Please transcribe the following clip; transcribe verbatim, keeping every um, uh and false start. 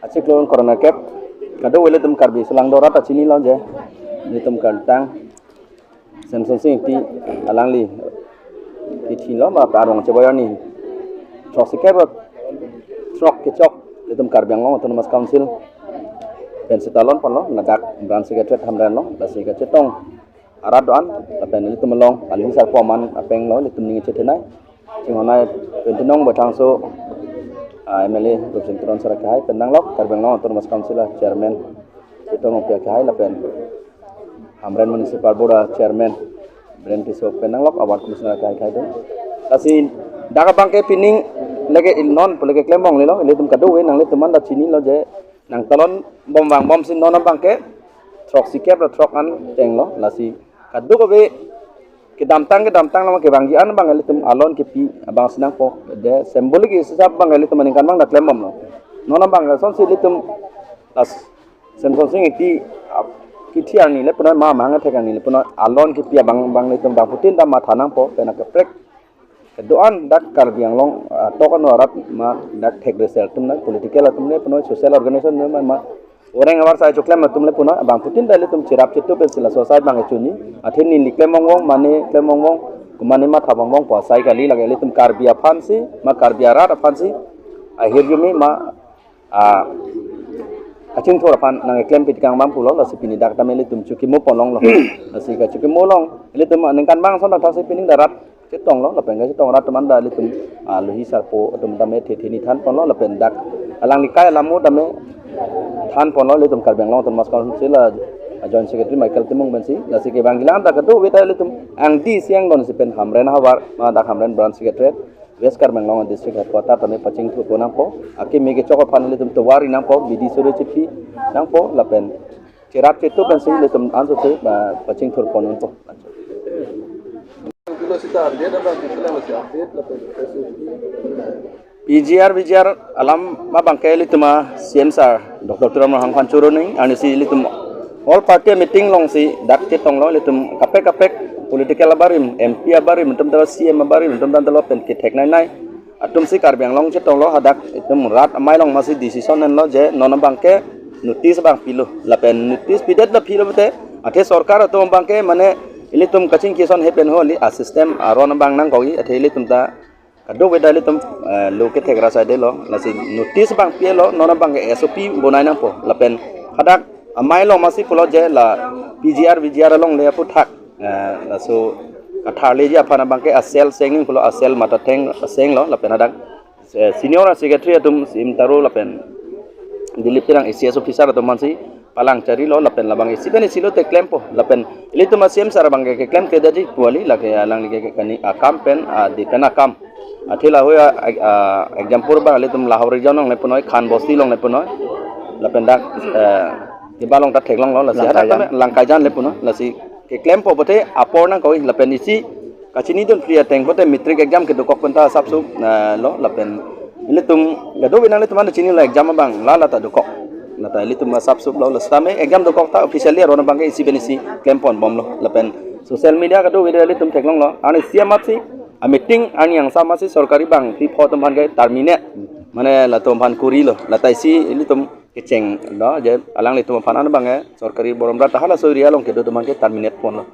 Achiklo corona kep, kadokave ilitum Karbi Anglong arat ta chinilo je, ilitum kangtang Semsonsing Ingti alangli kethilo ma arong cheboyani throk sikep throk kechok ilitum Karbi Anglong Autonomous Council pen seta lon ponlo, ladak branch secretary hamrenlo, lasi kachetong arat do-an, lapen ilitum along, aling sarpo aman apenglo, ilitum ning chethenei. Chinghonei twenty nong Baithalangso, ah, M L A Rupsing Teron sir akehai pen nanglok, Karbi Anglong Autonomous Council a chairman Chittong Rongpi akehai, lapen Hamren Municipal Board a chairman Biren Tisso pen nanglok, a ward commissioner akehai akehai do. Lasi dak abangke pining lake non pu lake klembom lelo, ilitum kadokave nanglitum anta chinilo je, nang talon bom vangbomsi non abangke throk sikep ra throk an tenglo, lasi kadokave kedamtang kedamtang lo kevangji an abang ilitum alon kepi abangsi nangpo, de symbolic hisap abang ilitum aningkan abang ta klembomlo. Non abang lasonsi ilitum las Semsonsing Ingti ap- kethi arni le punoi ma mahang athek arni le punoi alon kepi abang abang ilitum bangphutin ta matha nangpo, pen akaprek kedo-an dak Karbi Anglong, ah, tok ano arat ma dak thek resel atum na political atum le punoi social organization le ma, ma orang abar sai choklem atum le punoi bangphutin ta ilitum cherap chetu pensi laso asai abang chini. Athe neli klem wong wong mane klem wong wong kumane matha wong wong pu asai kali, lake ilitum Karbi aphansi ma Karbi arat aphansi ahirjume ma, ah, kachingthur aphan nangklem pitikang bang pulo, lasi pini dak tame ilitum chukimo ponlonglo. Lasi kachukimo along ilitum aningkan abang ason thaksi pining ta rat chetonglo, lapen kachetong arat atum anta ilitum, ah, luhi sarpo atum tame thethe ni than ponlo, lapen dak alangli kai alamo tame than ponlo, ilitum Karbi Anglong Autonomous Council a, ah, Joint Secretary Michael Timung pensi, lasi kevangji alang ta kadokave ta ilitum angdi siang donsi pen Hamren havar ma dak Hamren Branch Secretary West Karbi Anglong District Headquarter tame pachingthur pon nangpo. Akimi kechok aphan ilitum tovar ri nangpo, bidi suri chipi nangpo, lapen cherap chetu pensi ilitum ansose, ah, pachingthur pon nangpo. P G R, V G R alam abangke ilitum a C M sir Doctor Tuliram Ronghang aphan choro ning, arnisi ilitum all party meeting alongsi dak chetonglo, ilitum kaprek kaprek political abarim, M P abarim, atum talo C M abarim, atum talo pen kethek nai nai atumsi Karbi Anglong chetonglo, hadak itum rat amei along masi decision enlo je non abangke notice abang pilo, lapen notice pidet la pilo pute, athe sorkar atum abangke mane ilitum kachingki ason hepen ho li a system aron abang nangkok-i, athe ilitum ta kadokave ta ilitum, eh, lo kethek ra sai detlo, lasi notice abang pilo, non abangke S O P bonai nangpo, lapen hadak amei along masi pulo je la P G R, V G R along le aphuthak, eh, laso katharleji aphan abangke a cell seng ning pulo, a cell mata theng senglo, lapen hadak, eh, senior secretary atum Sim Taro lapen Dilip Terang A C S officer atum aphansi palang charilo, lapen labang isi pen isi lote klempo, lapen ilitum a C M sir abangke keklem kedaji pu kali, lake alangli ke kani akam pen, ah, di pen akam. Athe lahei a, a, example abang ilitum Lahori Jan along le punoi, Khan Bosti along le punoi, lapen dak, eh, iba along ta theklonglo, lasi hadak Langkaijan. Tame Langkaijan le punoi, lasi keklempo pute apor nangkok-i, lapen isi kachinidun pri ateng pute matric exam kedokok pen ta asapso, eh, lo, lapen ilitum kadokave nanglitum anta chinilo exam abang la la ta dokok, la ta ilitum asapso lo, la setame exam dokok ta officially aron abangke isi pen isi klem ponbomlo, lapen social media kadokave ilitum theklonglo, arnisi amatsi a meeting arni angsa amatsi sorkari bangpi pho atum aphan ke terminate, mane latum aphan kurilo, la ta isi ilitum kechenglo je alanglitum aphan an abangke sorkari borom rat ta halaso area along kedo atum aphan ke terminate ponlo.